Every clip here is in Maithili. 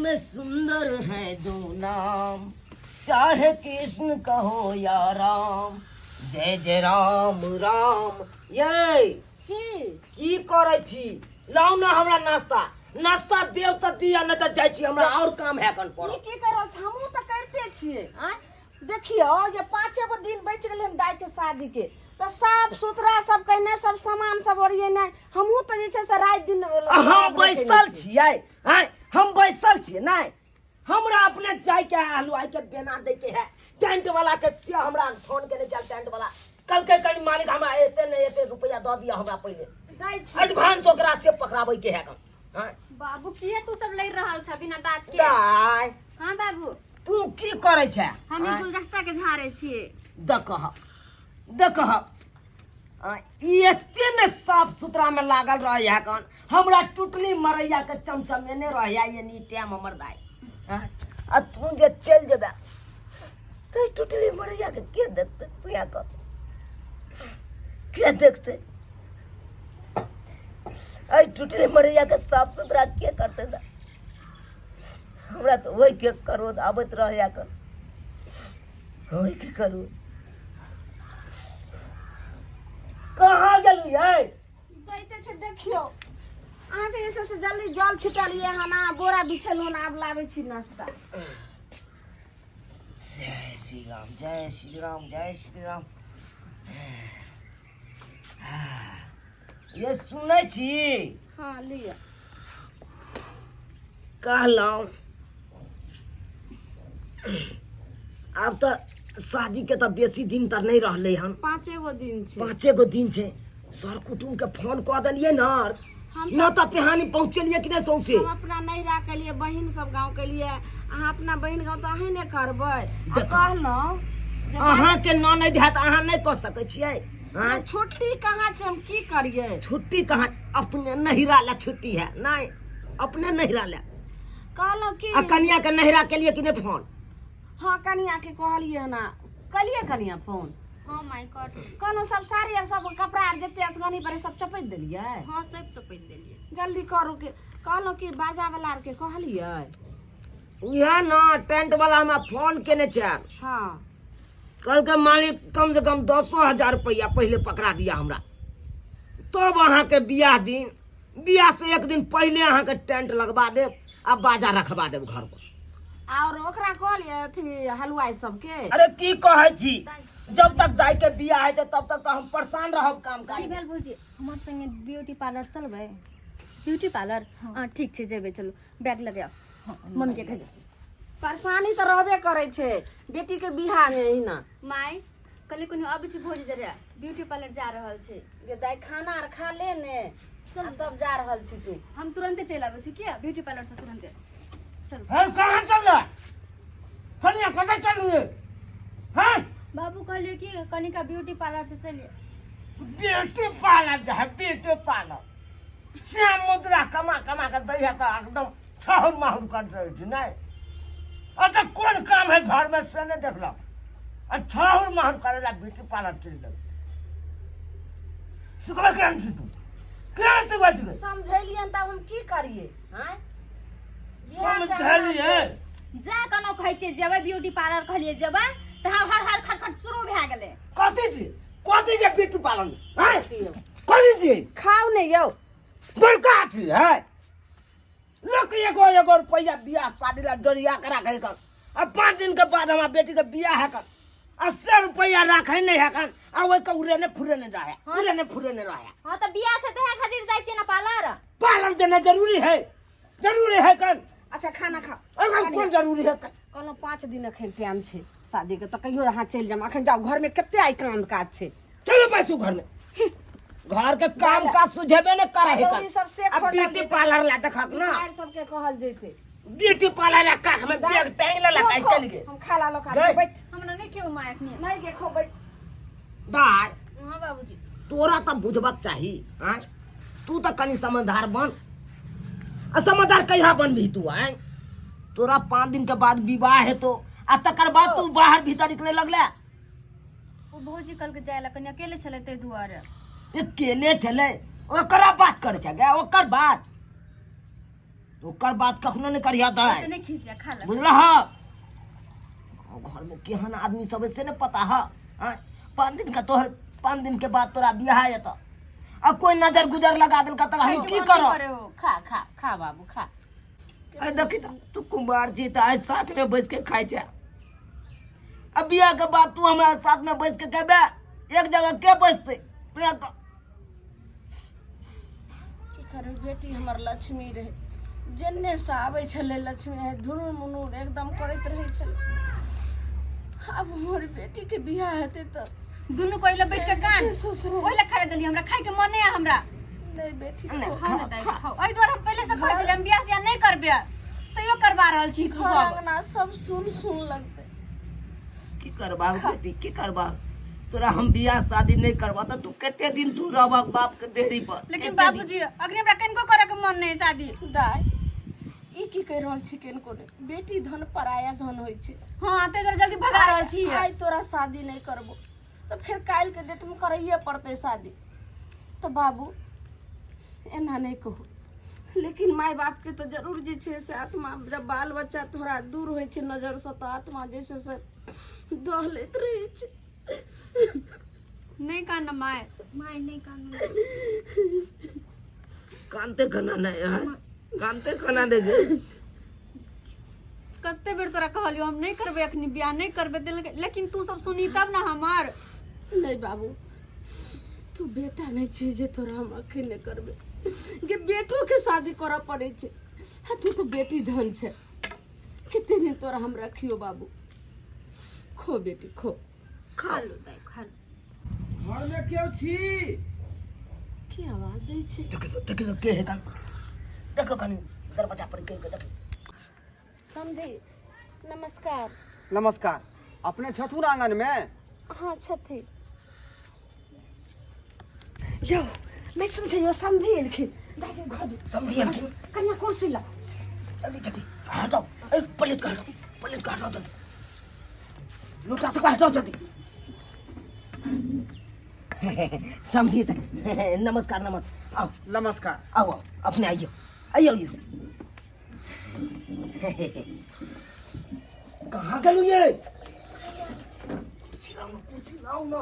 में सुंदर है दो नाम, चाहे कृष्ण कहो या राम, जय जय राम राम। ये की की करै छी? लाउ ना हमरा नाश्ता। नाश्ता देव तऽ दिअ, नहि तऽ जाइ छी, हमरा और काम है कन पर। ई की कर रहल छी? हमहूँ तऽ करिते छियै। आँय, देखियौ जे पाँचे गो दिन बचि गेलै हन दाइके शादीके, तऽ साफ सुथरा सब कयने, सब सामान सब ओरियेनाइ, हमहूँ तऽ जे छै से राति दिन आ हम बराबर कयने बैसल छियै। छियै। आँय, हम बैसल छियै? नहि, हमरा अपने जायके है, हलवाई के बेना दै के है, टेंट वाला के से हमरा फोन केने छल। टेंट वाला कहलकै, कनि मालिक, हमरा एते नहि एते रुपया दऽ दिअ हमरा पहिले दै छी एडवांस, ओकरा से पकड़ाबै के है कन। आँय? बाबू, किए तू सब लड़ि रहल छ बिना बात के? दाय। हाँ बाबू। तू की करै छै? हम ई गुलदस्ता के झाड़े छियै। देखह देखह, ई एते ने साफ सुथरा में लागल रहे है कन, हमरा टुटली मरैया के चमचमेने रहे है ये नी टाइम हमर दाई। आँय? आ तू जे चलि जेबे तऽ टुटली मरैया के के देखते? तू यहाँ कह, के देखते एहि टुटली मरैया के? साफ सुथरा के करते दाई? हमरा तऽ ओहि के क्रोध आबैत रहैया कन, ओहि के करू। कहाँ गेलू यै? दैते छै। देखियौ, अहाँके जे छै से जल्दी जल छिटलियै हन आ बोरा बिछेलहुँ हन, आब लाबै छी नाश्ता। जय श्री राम, जय श्री राम, जय श्री राम। ये सुनै छी? हँ, लिअ। कहलहुँ, आब तऽ शादीके तऽ बेसी दिन तऽ नहि रहलै हन। पाँचे गो दिन छै। पाँचे गो दिन छै। सर कुटुम के फोन कऽ देलियै ने? हम न तऽ पेहानी पहुँचेलियै कि नहि सौंसे? हम अपना नैहरा केलियै, बहिन सब गाँव केलियै, अहाँ अपना बहिन गाँव तऽ अहीं ने करबै आ देखो। कहलहुँ जे अहाँके ननैद हैत, अहाँ नहि कऽ सकै छियै? आँय? छुट्टी कहाँ छै? हम की करियै? छुट्टी कहाँ? अपने नैहरा लए छुट्टी है नहि? अपने नैहरा लए। कहलहुँ कि आ कनिया के नैहरा केलियै कि नहि फोन? हँ, कनिया के कहलियै हन। कलियै कनिया फोन? हाँ माय, कर। कहलहुँ, सब साड़ी आर, सब कपड़ा आर जते असगनी पर है, सब चपैत देलियै? हाँ, सब चपैत देलियै। जल्दी करू के। कहलहुँ कि बाजा वाला आरके कहलियै? उएह ने, टेंट वाला हमरा फोन केने छल। कहलकै, मालिक, कम से कम 10,000 रुपैआ पहिले पकड़ा दिया हमरा, तब अहाँके बियाह दिन, बियाह से एक दिन पहिले अहाँके टेंट लगवा देब आ बाजा रखवा देब घर पर। और ओकरा कहलियै, अथी हलवाई सबके? अरे, की कहै छी, जब तक दाई के बियाह हेतै तब तक तऽ हम परेशान रहब काम की काज। भेल भौजी? हमर संगे ब्यूटी पार्लर चलबै? Beauty parlour? हाँ, ठीक छै, जेबै, चलू। बैग लगाओ, मम्मी के कहि। परेशानी तऽ रहबे करै छै बेटीके बियाहमे एहिना। माय, कहली कोनो अबै छै भौजी जरे, ब्यूटी पार्लर जा रहल छै। गे दाइ, खाना आर खा ले ने, आ तब जा रहल छी तू। हम तुरंते चलि आबै छी। किया, ब्यूटी पार्लर से तुरंते चलू। है, कहाँ चल रहा कनिया? कतऽ चलू रे? हाँ? बाबू, कहलियै कि कनिका ब्यूटी पार्लर से चलिए। ब्यूटी पार्लर जा है, ब्यूटी पार्लर। श्याम मुद्रा कमा कमा के दै है तऽ एकदम छाहुर माहुर कर दै छै। नहि, अच्छा, कोन काम है घर में से नहि देखलक, आ छाहुर माहुर करे ला ब्यूटी पार्लर चलि गेल। सिखबै केहन छी तू? केहन सिखबै छी? समझेलियनि तब हम की करियै? आँय, बियाह करना समझलियै? छै। जा कोनो कहै छियै जेबै ब्यूटी पार्लर, कहलियै जेबै तऽ हम हर हर खटखट शुरू भए गेलै। कथी छी, कथी के ब्यूटी पार्लर? आँय, कथी छी? खाउ ने यौ। बड़का अथी है, लोक एगो एगो रुपैआ बियाह शादी ला डरिया के राखे कर, आ 5 दिन के बाद हमार बेटी के बियाह है कर, आ से रुपैआ राखे नहीं है कर, आ ओहि के उड़ेने फुरेने जा है, उड़ेने फुरेने रहे। हाँ, तऽ बियाह से तेहे खातिर जाइ छियै ने पार्लर। पार्लर देना जरूरी है, जरूरी है कर? अच्छा, खाना खाउ। अगर कोन जरूरी है कर? कहलहुँ, 5 दिन एखन टाइम छै शादीके, तऽ कहियो अहाँ चलि जायब। एखन जाउ, घरमे कते आइ काम काज छै। चलो बैसू घर में। घर के काम काज सुझेबे न करे है। दौरी सब से अब खोटल ब्यूटी जेतै। पार्लर ला देखक ना। बिहार सबके कहल जैते। ब्यूटी पार्लर ला काख में बैग टांग ला काज चल गे। हम खा ला लो, खा। गए। बैठ। हमरा नहि खेबै माँ एखनी। नहीं गे, खो, बैठ। दाय। हाँ बाबूजी। तोरा तऽ बुझबाक चाही। आँय, तू तऽ कनि समझदार बन। आ समझदार कहिया बनबही तू? आँय, तोरा 5 दिन के बाद विवाह हेतो आ तकर बाद तू बाहर भीतर निकले लगले। ओ भौजी कल के जाय ला, कनि अकेले छलै ताहि दुआरे। अकेले छलै, ओकरा बात करे छै गे, ओकर बात। ओकर बात कखनो नहि करिह दाइ। ओते नहि खिसिया, खा ले। बुझलह, घर में केहन आदमी सब है से नहीं पता है। आँय? 5 दिन का तोहर, 5 दिन के बाद तोरा बियाह हेतौ आ कोई नजर गुजर लगा देलका तऽ हम की करब? करे हो, खा खा खा बाबू खा। आइ देखी तऽ तू कुमार छी तऽ आइ साथ में बैस के खाइ छै। अब बियाह के बाद तू हमरा साथ में बैस के खेबे, एक जगह के बैसते? बियाह के की करू, बेटी हमर लक्ष्मी रहे, जेन्ने से आबै छलै लक्ष्मी है धुनुर मुनुर एकदम करैत रहै छलै। आब हमर बेटीके बियाह हेतै तऽ दुनू पहिले बैठ के कान ससुर ओहि लए खाय देली, हमरा खाय के मन नहि हमरा। नहि बेटी, नहि, खाउ ने दाइ, खाउ। एहि दुआरे हम पहिले से कहै छलियै हम बियाह सियाह नहि करबै, तैयो करबा रहल छी तू घर सब। अङ्गना सब सुन सुन लगतै। की करबा बेटी, की करबा? तोरा हम बियाह शादी नहि करबा तऽ तू कते दिन तू रहबक बाप के देहरी पर? लेकिन कते दिन? बाबूजी, अखनी हमरा कनिको करे के मन नहि है शादी। दाइ, ई की कहि रहल छी? केनको नहि, बेटी धन पराया धन होइ छै। हँ, ताहि दुआरे जल्दी भगा रहल छी। आइ तोरा शादी नहि करबो तऽ फेर काल्हिके डेटमे करैए पड़तै शादी। तऽ बाबू, एना नहि कहू, लेकिन माय बापके तऽ जरूर जे छै से आत्मा, जब बाल बच्चा थोड़ा दूर होइ छै नजरसँ तऽ आत्मा जे छै से दहलैत रहै छै। नहि कान माय। माय, नहि कानू। कानते खाना नहि है, कानते खाना देगे। कते बेर तोरा कहलियो हम नहि करबै अखनी बियाह, नहि करबै, लेकिन तू सब सुनी तब ने हमर। नहि बाबू, तू बेटा नहि छी जे तोरा हम अखन नहि करबै गे। बेटोके शादी करऽ पड़ै छै आ तू तऽ बेटी धन छै। कते दिन तोरा हम रखियो बाबू? खो बेटी, खो। खा लो दाइ, खा लो। घरमे केओ छी? की आवाज दै छै? देखियौ, देखियौ के है कन, देखो कनी दरवाजा पर के देखियौ। समझी, नमस्कार। नमस्कार। अपने छथुन आंगन में? हाँ, छथि। यौ, नहीं सुनते यौ, समझी एलखिन। दाइ घर दू। समझी एलखिन। कनिया, कुर्सी ला। जल्दी जल्दी हटाओ, ए प्लेट का हटाओ, प्लेट का हटाओ जल्दी, लोटा से हटाओ जल्दी। समझी से नमस्कार, नमस्कार, आओ। नमस्कार। आओ आओ, अपने आइयो आइयो आइयो। कहाँ गेलू ये? कुर्सी लाओ ना, कुर्सी लाओ ना।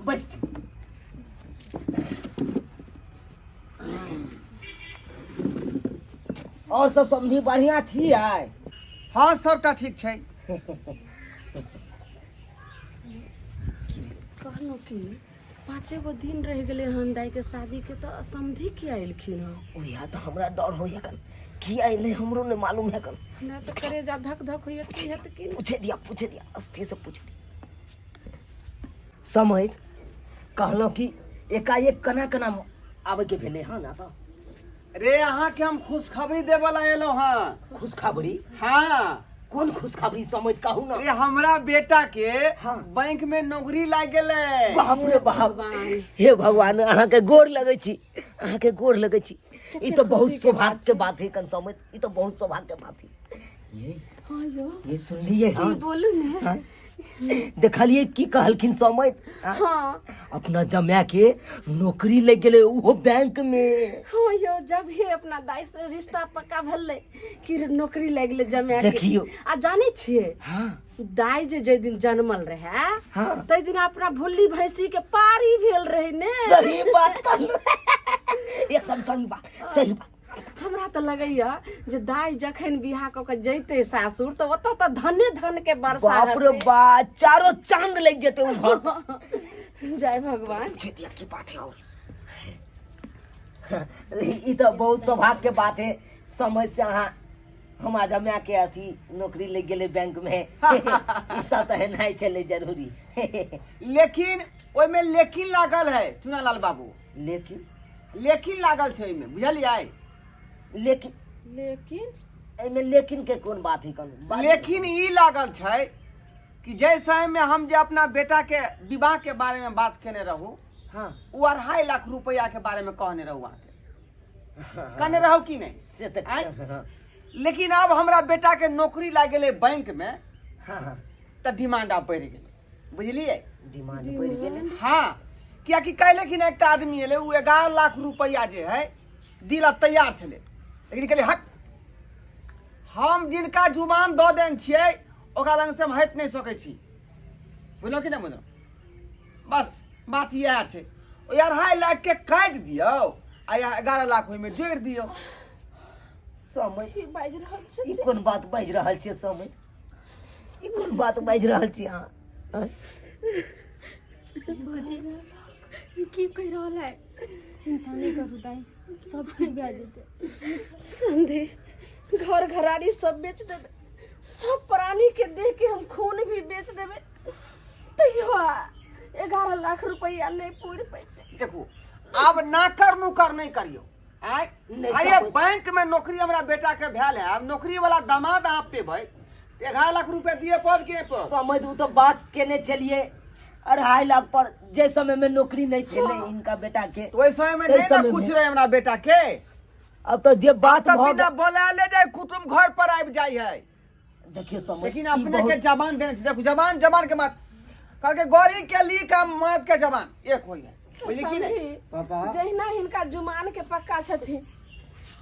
बस। और सब समझी बढ़िया छी आइ? हाँ, सबटा ठीक छै। कहलहुँ कि पाँचे गो दिन रहि गेलै हन दाइके शादीके, तऽ समधी किया एलखिन हँ? ओया तऽ हमरा डर होइया कन, किया एलै हमरो नहि मालूम है कन। हमरा तऽ करेजा धक धक होइया, की हेतै की नहि। पूछे दिया, पूछे दिया, अस्थिर से पूछे दिया। समय कहलहुँ कि एकाएक केना केना आबैके भेलै हँ ना? तऽ रे, अहाँके हम खुशखबरी देबऽ ला एलहुँ हँ। खुशखबरी? हाँ। कोन खुशखबरी समझ, कहू ना। रे, हमरा बेटा के बैंक में नौकरी लागि गेलै। बाप रे बाप, हे भगवान, अहाँके गोर लगै छी, अहाँके गोर लगै छी। ई तऽ बहुत सौभाग्य के बात है कन समझ, ई तऽ बहुत सौभाग्य के बात है। ये हाँ यौ। ये सुनलिए? की? हाँ। बोलू ने। हाँ? देखलिए की कहलखिन समय? हाँ। अपना जमाय के नौकरी लग गेलै, ओहो बैंक में। हाँ यौ, जब ही अपना दाई से रिश्ता पक्का भेलै कि नौकरी लागि गेलै जमाय के। देखियौ। आ जानै छियै? हाँ। दाई जे जाहि दिन जन्मल रहे ताहि दिन अपना भुल्ली भैंसी के पारी भेल रहे ने। सही बात कहलहुँ, एकदम सही बात, सही बात। हमरा तऽ लगैया जे दाई जखन बियाह कऽ के जैते सासुर तऽ ओतऽ तऽ धने धन के वर्षा बाप रे हेतै। बा, चारो चांद लग जेते उ घर पर। जय भगवान। पूछे दिया की बात है। और ई तऽ बहुत सौभाग्य के बात है समय से अहाँ हमरा जमा के अथी नौकरी लग गेलै बैंक में, ई सब तऽ हेनाइ छलै जरूरी। लेकिन ओहिमे लेकिन लागल है चुनालाल बाबू। लेकिन? लेकिन लागल छै ओहिमे, बुझलियै? लेकिन? लेकिन एहिमे लेकिन के कोन बात है कहू बात? लेकिन ई लागल छै कि जाहि समय में हम जे अपना बेटा के विवाह के बारे में बात केने रहू, ओ 2.5 लाख रुपया के बारे में कहने रहू अहाँके, कहने रहू कि नहि? से तऽ आँय? लेकिन अब हमरा बेटा के नौकरी लागि गेलै बैंक में, हाँ हाँ तऽ डिमांड आब बढ़ि गेलै, बुझलियै? डिमांड बढ़ि गेलै? हाँ, कियाकि काल्हि कि एकटा आदमी एलै, ओ 11 लाख रुपैआ जे है दिला तैयार छलै, लेकिन कहलियै हट, हम जिनका जुबान दऽ देने छियै ओकरा लग से हम हटि नहि सकै छी। बुझलहुँ कि नहि बुझलहुँ? बस बात इएह छै, ओहि 2.5 लाख के काटि दियौ आ 11 लाख ओहिमे जोड़ि दियौ। समय की बाजि रहल छै? ई कोन बात बाजि रहल छियै समय? ई कोन बात बाजि रहल छी अहाँ? आँय? भौजी, ई की कहि रहल है? चिंता नहि करू दाई, सब ठीक भए जेतै। समझे घर घरारी सब बेच देबै, सब प्राणी के देह के हम खून भी बेच देबै, तैयो 11 लाख रुपया नहीं पूर पैते। देखू, आब नाकर नुकर नहीं करियो। आय नहि आये सब- बैंक में नौकरी हमरा बेटा के भेल है, आब नौकरी वाला दामाद अहाँ पेबै, 11 लाख रुपया दिए पड़ के पड़। समझ उ तो बात केने छलिए 2.5 लाख पर, जे समय में नौकरी नहीं छलै इनका बेटा के। तो ओहि समय में ताहि नहीं ना समय कुछ में। रहे हमरा बेटा के। अब तो जे बात तऽ भऽ बिना बोलाले जाय कुटुम घर पर आबि जाइ है। देखियो समय, लेकिन ई अपने के बहुत- जबान देने छै, देखू जबान जबान के मात कहलकै गौरी के ली का मर्द के जबान एक होई है, बुझली कि नहीं? समझी पापा। जहिना हिनका जुमान के पक्का छथिन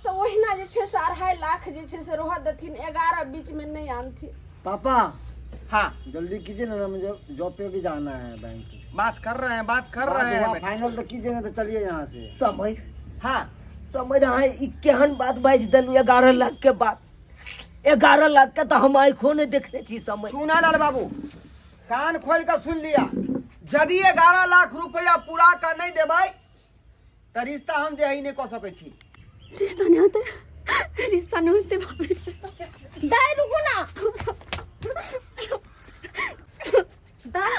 तऽ ओहिना जे छै से 2.5 लाख जे छै से रहऽ देथिन, 11 बीच में नहीं आनथिन। पापा। हाँ। जल्दी कीजिए ना, मुझे जॉब पे भी जाना है बैंक। बात कर रहे हैं, बात कर बात रहे हैं हुआ, बेटा। फाइनल तो कीजिए ना तो चलिए यहाँ से। समय। हाँ। समझ अहाँ ई केहन बात बाजि देलहुँ? 11 लाख के बात, 11 लाख के तऽ हम आँखो नहि देखने छी समय। सुना लाल बाबू, कान खोल कर सुन लिया, यदि 11 लाख रुपया पूरा कर नहीं देबै तऽ रिश्ता हम जे है नहीं कऽ सकै छी। रिश्ता नहीं होते, रिश्ता नहीं होते बाबू। दाई रुको ना, दाई,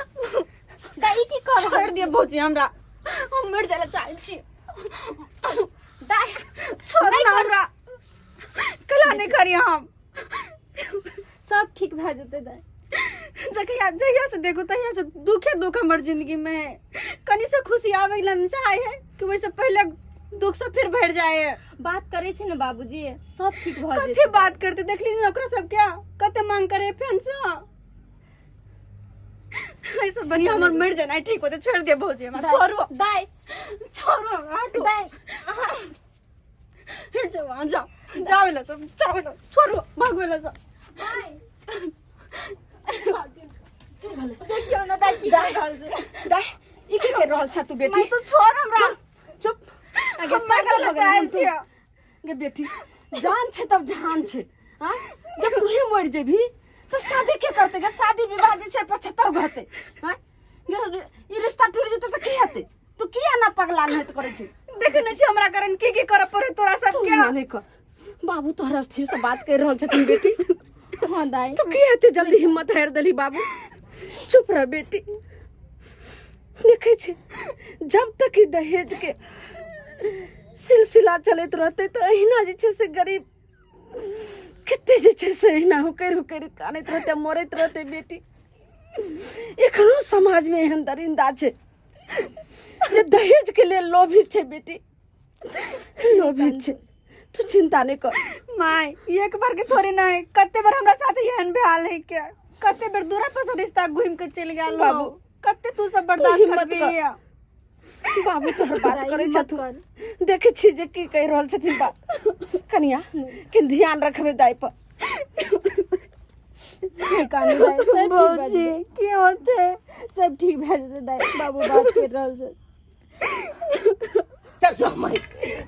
दाई की कर छोड़ दिए भौजी हमरा, हम मर जाए चाहे छी। दाई छोड़ ना हमरा, कला नहीं करी हम। सब ठीक भए जेतै दाई। जहिया जहिया से देखू तहिया से दुखे दुख हमर जिंदगी में, कनी से खुशी आवे ला नहीं चाहे है कि वैसे पहले दुख से फिर भर जाए है। बात करे छै ने बाबूजी, सब ठीक भऽ कथी जेतै। बात करते देखली ने ओकरा सब क्या कते मांग करे फेन से। ऐसे बढ़िया हमर मर जाना ठीक होते। छोड़ दे भौजी हमरा, छोड़ो दाई, छोड़ो हमरा, हटो। दाई, हट जाओ, वहाँ जाओ, जाओ इला सब, जाओ इला, छोड़ो, भागो इला सब। देखियौ ने दाई की कर रहल छै। दाई, ई की कर रहल छ तू बेटी? मैं तो छोड़ हमरा। चुप। हम मर जाना चाहे छियै। गे बेटी, जान छै तब जहान छै। हाँ, जब तू ही मर जेबही तो शादी के करते गे? शादी विवाह जे छै 75 गो हेतै। हाँ गे, ई रिश्ता टूट जेतै तऽ की हेतै? तू किया ना पगला नहीं करै छै? देखे नहीं छी हमरा कारण की की करऽ पड़े तोरा सब तू के। ना नहीं कर बाबू, तोहर स्थिर से बात कर रहल छथिन बेटी। हाँ दाई। तू किया एते जल्दी हिम्मत हारि देली बाबू? चुप रह बेटी। देखै छी, जब तक ई दहेज के सिलसिला चलैत रहतै तऽ अहिना जे छै से गरीब कते जे छै से अहिना हुकरि हुकरि कानैत रहतै, मरैत रहतै बेटी। एखनो समाजमे एहन दरिंदा छै जे दहेज के लेल लोभी छै बेटी, लोभी छै। तू चिंता नहीं कर। माय, एक बार के थोड़े नहीं, कते बार हमरा साथ एहन भेल है के कते बेर दूरा पर से रिश्ता घूम के चल गेल बाबू। कते तू सब बर्दाश्त हिम्मत करबी? कर। बाबू तोहर बात दाई, करै हिम्मत छथुन, देखै छी जे की कहि रहल छथिन बात। कनिया के ध्यान रखबै दाई पर। नहीं कानू दाई, सब ठीक भए भौजी जेतै। की होते? सब ठीक भए जेतै दाई, बाबू बात कर रहल छै। समय,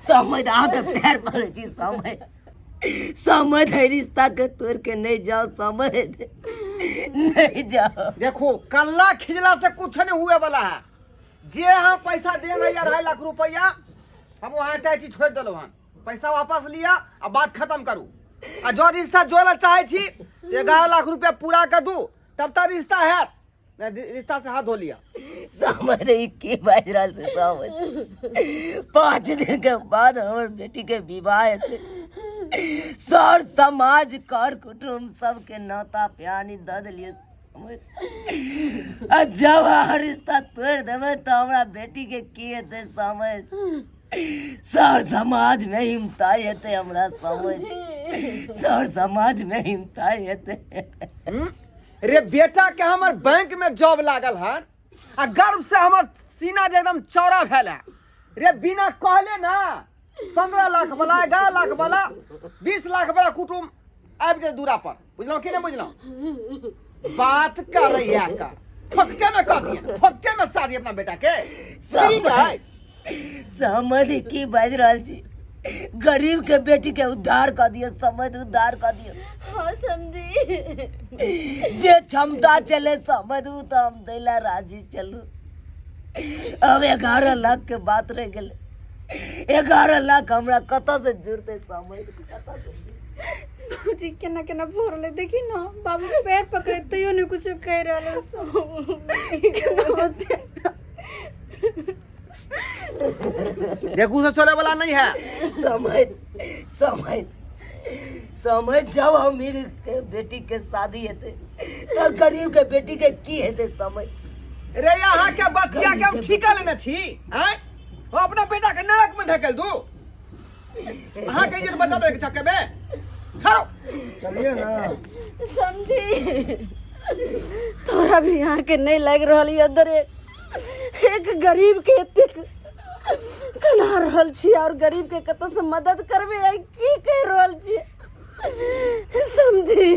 समय, अहाँके पैर पड़ै छी समय, समय है रिश्ता के तोड़ के नहीं जाओ समय, नहीं जाओ। देखो, कल्ला खिजला से कुछ नहीं हुए वाला है। जे हम पैसा दे रहे 2.5 लाख रुपया, हम वहाँ टाइटी छोड़ दिलहुँ हन, पैसा वापस लिया आ बात खत्म करू। आ जो रिश्ता जोड़ऽ चाहे छी 11 लाख रुपया पूरा कर दू, तब तक रिश्ता है, नहीं रिश्ता से हाथ धो लिया। समय ई की बाजि रहल छै समय? 5 दिन के बाद हमर बेटी के विवाह हेतै, सर समाज कर कुटुम्ब सबके नाता प्यानी दऽ देलियै समय। आ जब अहाँ रिश्ता तोड़ि देबै तऽ हमरा बेटी के की हेतै समय? सर समाज में हिमताई हेतै हमरा समय, सर समाज में हिमताई हेतै। हम्म? रे बेटा के हमर बैंक में जॉब लागल हन आ गर्व से हमर सीना जे एकदम चौड़ा भेल है रे बिना कहले ना 15 लाख वाला 11 लाख वाला 20 लाख वाला कुटुम आबि जाए दूरा पर बुझलहुँ कि नहि बुझलहुँ बात कर रही है का फकटे में कह दिए फकटे में शादी अपना बेटा के ठीक है समझ की बाजि रहल छी गरीब के बेटी के उद्धार कऽ दियौ समझ उद्धार कऽ दियौ हाँ समझी जे क्षमता चले समझ उ तऽ हम दै ला राजी चलू अब 11 लाख के बात रहि गेलै 11 लाख हमरा कतऽ से जुड़तै समझ कतऽ से बाबूजी केना केना भोरले देखी ना बाबू के पैर पकड़े तैयो नहीं कुछ कह रहल है सब। केना होते देखू से चले वाला नहीं है समय समय समय जब अमीर के बेटी के शादी हेतै तऽ गरीब के बेटी के की हेतै समय रे यहाँ के बच्चिया के हम ठीका लेने छी आँय हम अपना बेटा के नरक में धकेल दू अहाँ के इज्जत बचाबे के चक्कर में ठहरो चलिए ना समझी तोरा भी यहाँ के नहीं लग रहल ये दरे एक गरीब के एतेक कना रहल छी और गरीब के कतौ से मदद करबे आई की कह रहल छी समझी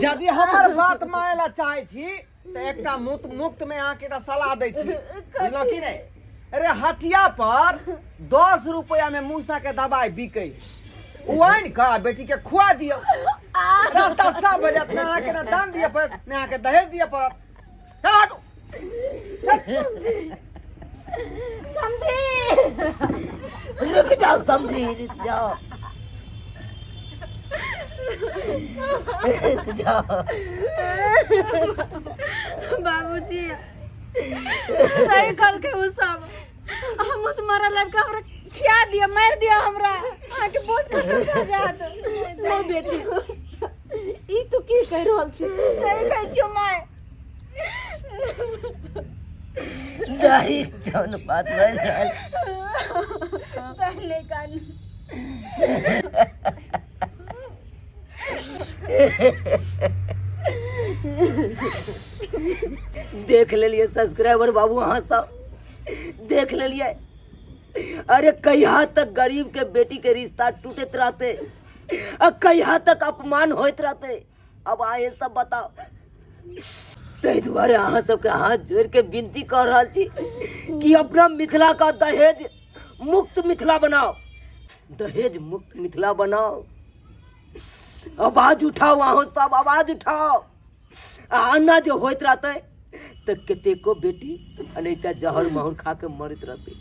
यदि हमर बात माने ला चाहे छी तऽ एकटा मुक्त मुक्त में अहाँके एकटा सलाह दै छी बुझलहुँ कि नहि अरे हटिया पर 10 रुपया में मूसा के दवाई बिकै ओ आनि कऽ बेटी के खुआ दियौ रास्ता साफ भऽ जायत ना अहाँके ना दान दिअ पड़त ना अहाँके दहेज दिअ पड़त हे हटू समझी रुक जाओ समझी रुक जाओ रुक जाओ बाबूजी सही कहल के उ सब हम उस मरल आबि के हमरा खिया दिया मारि दिया हमरा अहाँके बहुत खतम भऽ जायत नहीं बेटी ई तू की कह रहल छी सही कहै छियौ माय दाही कौन बात भऽ रहल नहीं कान देख लेलिए सब्सक्राइबर बाबू अहाँ सब देख लेलिए अरे कहिया तक गरीब के बेटी के रिश्ता टूटत रहते आ कहिया तक अपमान होइत रहते अब आए सब बताओ ताहि दुआरे अहाँ सबके हाथ जोड़ के विनती कर रहल छी कि अपना मिथिला का दहेज मुक्त मिथिला बनाओ दहेज मुक्त मिथिला बनाओ आवाज उठाओ अहाँ सब आवाज उठाओ आ अन्ना जे होइत रहतै तऽ कतेको बेटी अनैता जहर माहुर खा के मरैत रहतै।